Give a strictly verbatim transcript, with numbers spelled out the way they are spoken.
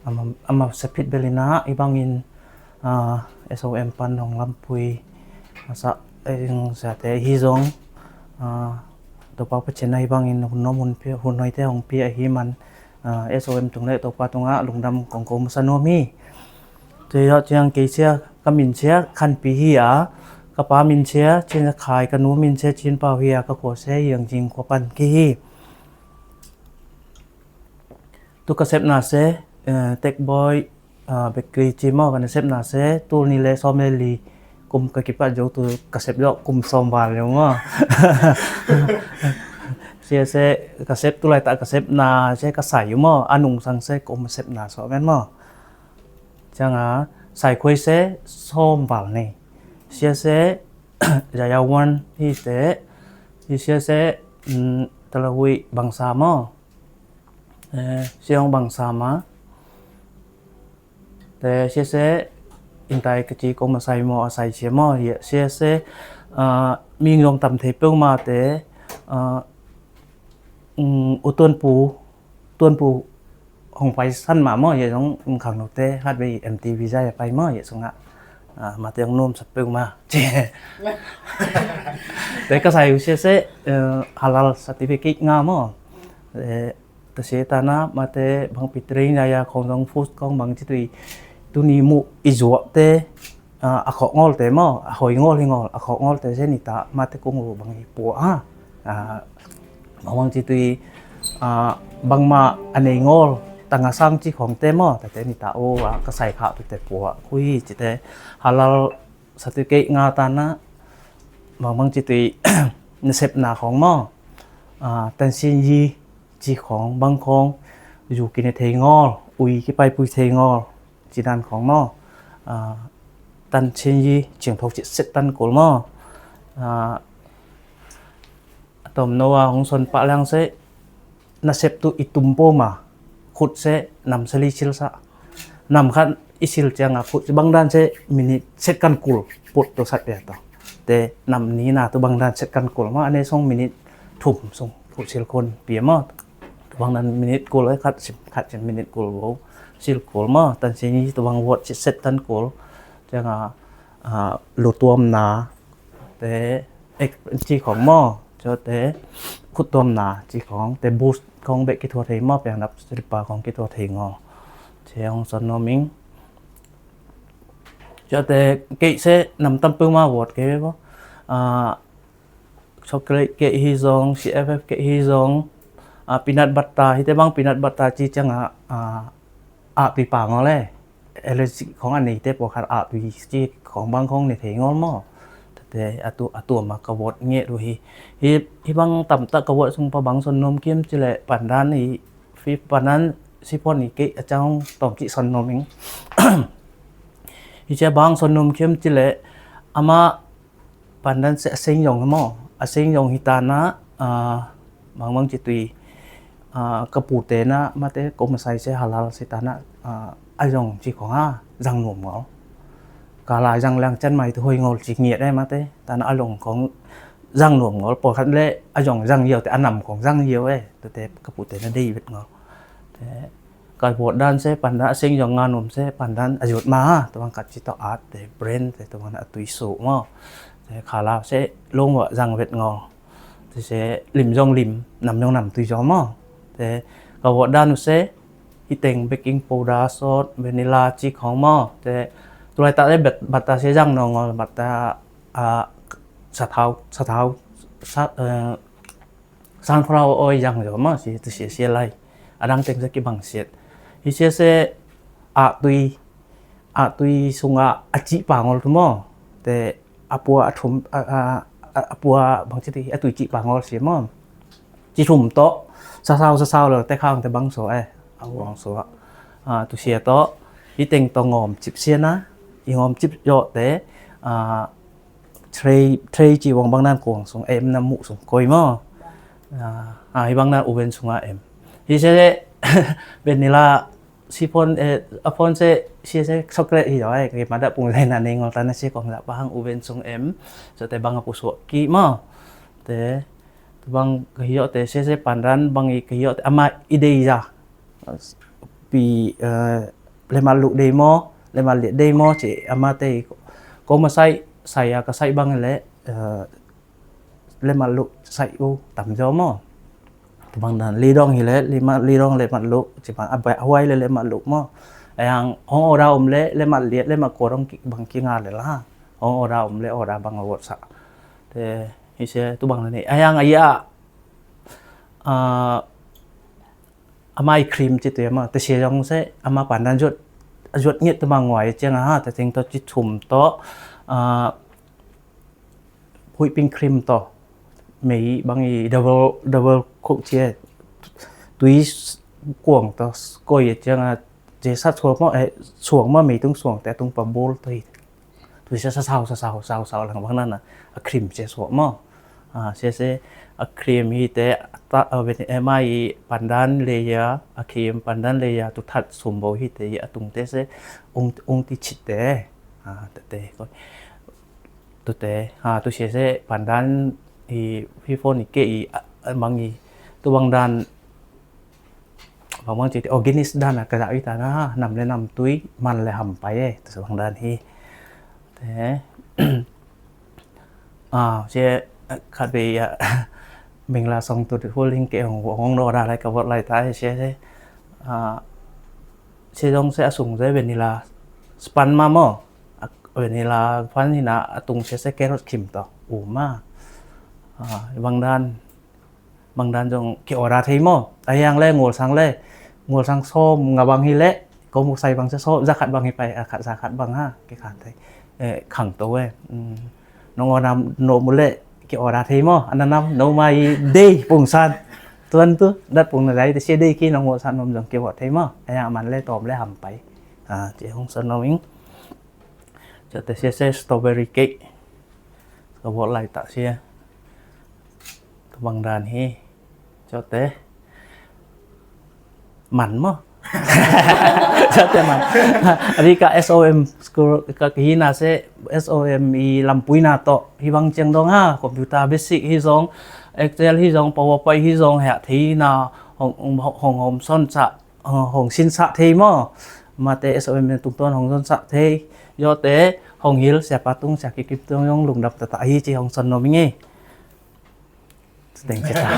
Ama, ama sepit belinah i bangin, ah, S O M pan hong lampui masa, eh, siate hi zong, ah, Topa Pasian na hi bangin hun nuam hun pia, hun hoihte hong pia ahi man, ah, S O M tung le Topa tungah lungdam kong ko masa nuam hi. Tua ciang kei sia ka min sia Khanpi hi a, ka pa min sia Cin Khai, ka nu min sia Cin Pau hi a, ka khua sia Hiang Jing khua pan ki hi. Tu ka sepna se, eh, Tech Boy, ah, Bakery ci maw, ka na sepna se, tul ni le sawm le li kum ka kipat zo tu ka sep zo kum sawm val le maw. Sia se ka sep tu laitah ka sepna se ka sai uh maw, a nungsang se kum sepna sawm ven maw. Cianga sai khuai se sawm val nei. Sia se Zaya Wan hi te, hi sia se, mm, Talahui bangsa maw. Eh, siang bangsa ma. Te sia se intai ka ci ko ma sai maw, a sai sia maw, sia se, ah, ming zong tam thei peuhmah te, ah, mm, u Tuanpu, Tuanpu hong pai san mah maw, ya zong khang note hat bei M T V zai a pai maw, ya sungah, ah, mate hong nuam sat peuhmah. Te ka sai uh sia se, eh, halal certificate nga maw. Eh, ta se tana mate bangpi training ya khong zong food khong bang ci tui tuni mu i zuak te, ah, a khawk ngawl te maw, a hoi ngawl hi ngawl, a khawk ngawl te se nita mate kung uh bang i pua a. Ah, bang bang ci tui, ah, bangma a nei ngawl, tanga sang ci khong te maw, ta te nita uh, ah, ka sai khah tu te pua. Khui ci te halal certificate nga tana, bang bang ci tui nasepna khong maw. Ah, tansin yi ci khong, bang khong, zu kine thei ngawl, ui kipaipui thei ngawl, ci dan khong maw. Ah, tansin yi, ciang thok ci set tan kul maw. Ah, a tom no a hong son pah liang se, nasep tu i tum pawma, khut se nam sali silsa. Nam khat i sil cianga khut se bang dan se minit set kan kul, put tu sat pia to. Te nam nina tu bang dan set kan kul ma, ane song minit thum song khut sil khun pia ma. Tu bang dan minit kul, eh, khat sim, khat sim minit kul bo. Sil kul ma, tansin yi tu bang wot set kan kul. Cianga, ah, lu tuamna, te, ek, ci khong maw, cio te, khut tuamna, ci khong, te boost khong bek kithua thei maw, piang nap silipa khong kithua thei ngaw. Cia hong son nuam ing. Cio te, keih se, nam tam peuh maw wot keih bo. Ah, chocolate keih hi zong, C F F keih hi zong, ah, peanut butter, hi te bang peanut butter ci cianga, ah, ah, tui pa ngaw le. Allergy khong a neite pawlkhat ah tui ci khong bang khong ne thei ngawl maw. Tate a tu, a tuam a ka vot ngeh uh hi. Hi, hi bang tamtak ka vot sung pa bang son nuam kiam ci le pandan hi, fi pandan sipon hi keih a ciang tawm ci son nuam ing. Hi cia bang son nuam kiam ci le ama pandan se a seng zong hi maw? A seng zong hi tana, ah, bang bang ci tui, ah, ka pute na mate ko masai se halal se tana, ah, a zong ci khong a zang nuam ngawl. Ka lai zang liang can mai tu hoi ngawl ci ngiat e mate. Tana a zong khong zang nuam ngawl. Pawlkhat le a zong zang ziau te a nam khong zang ziau e. Tute ka pute na dei vet ngawl. Te ka vot dan se pandan a seng zong nga nuam se pandan a zut ma ha. Tua bang ka ci tawh at te brand te tua bang a tui su maw. Te khala se long wa zang vet ngaw. Te se lim zong lim, nam zong nam tui zong maw. Te ka vot dan uh se hi teng baking powder, salt, vanilla ci khong maw. Te tulai ta le bat, bata se zang nong ngaw, bata, ah, sathau, sathau, sa, eh, sunflower oil zang zaw maw, si, tu sia sia lai. A dang teng sa kibang siat. Hi sia se, ah, tui, ah, tui sunga a cih pa ngawl tu maw. Te a pua a thum, a, a, a, a pua bang ci tui, a tui cih pa ngawl sia maw. Ci thum tawh, sasau, sasau lo, te khang te bang so, eh, a huang so, ah, tu sia tawh, hi teng tawh ngawm cip sia na, i ngawm cip zawh te, ah, tray, tray ci wang bang nan kuang sung em na muh sung koi maw. Ah, ah, hi bang nan oven sunga em. Hi se le, vanilla, sipon, eh, a pon se, sia se chocolate hi zaw, eh, kei mada pung zai na nei ngol ta na sia kong zah pa hang oven sung em. So te bang a pusuak ki maw. Te, tu bang ka hi zawh te, sia se pandan bang i ka hi zawh te, ama i dei za. Pi, eh, lemat luh dei maw, lemat liat dei maw ci, amate i ko masaih, saih a ka saih bang le, eh, lemat luh saih uh tam zaw maw. Bang dan lidong hi le, lemat lidong lemat luh ci bang, a huai le lemat luh maw. Ayang hong order om le, lemat liat, lemat kua dong bang kinga le la. Hong order om le order bang a vot sa. Te, hi se, tu bang le ni. Ayang a ya, ah, ama i cream ci tu ya maw. Te sia zong se, ama pandan zuat, zuat ngiat tu ma nguai ciang a ha, te ting to ci thum to, ah, whipping cream to. Mei bang i double, double cook cia. Tui kuang to, koi ya ciang a, cia sat suang maw, eh, suang maw, mei tung suang te tung pa bol to hi. Tui sia sa sau, sa sau, sau, sau lang bang nana. A cream cia suak maw. Ah, sia se, a cream hi te, ta, a ven, eh, mai pandan le ya, a cream pandan le ya, tu that sum bo hi te, a tung te se, ung, ung ti chit te. Ah, te, te, ko. Tu te, ha, tu sia se, pandan i, hi fo ni ke i, a, a mang i, tu bang dan, bang bang ci, organic dan a ka za i ta na, nam le nam tui, man le ham pai e, tu se bang dan hi. Te, ah, sia, khat be ya, ming la song tu, tu hul hing ke hong, hong no da lai ka vot lai ta, sia se, ah, sia zong se a sung se vanilla sponge ma maw. A, vanilla sponge hi na a tung sia se carrot kim to. U ma. Ah, bang dan, bang dan zong ki order thei maw. A yang le, ngol sang le. Ngol sang sawm nga bang hi le. Ko muk sai bang sia sawm, za khat bang hi pai, a khat za khat bang ha. Ki khan thei. Eh, khang to we. Mm. Nong order no mu le, ki order thei maw. Ana nam, no ma i dei pung san. Tuan tu, dat pung na dai, te sia dei ki nong order san nom zong ki order thei maw. A yang man le, tom le, ham pai. Ah, ci hong san nom ing. Cia te sia se strawberry cake. Ka vot lai ta sia. Ka bang dan hi. Cia te. Man maw. Cia te man. A di ka S O M school ka, ka hi na se S O M i lampui na to. Hi bang ciang dong ha. Computer basic hi zong. Excel hi zong. PowerPoint hi zong. Hea thei na hong, hong, hong, hong son sa. Hong, hong sin sa thei maw. Mate S O M tungtawn hong son sa thei. Yo te hong hil sia pa tung sia ki kip tung yong lungdam tata hi ci hong son nom ing e. Teng ci ta.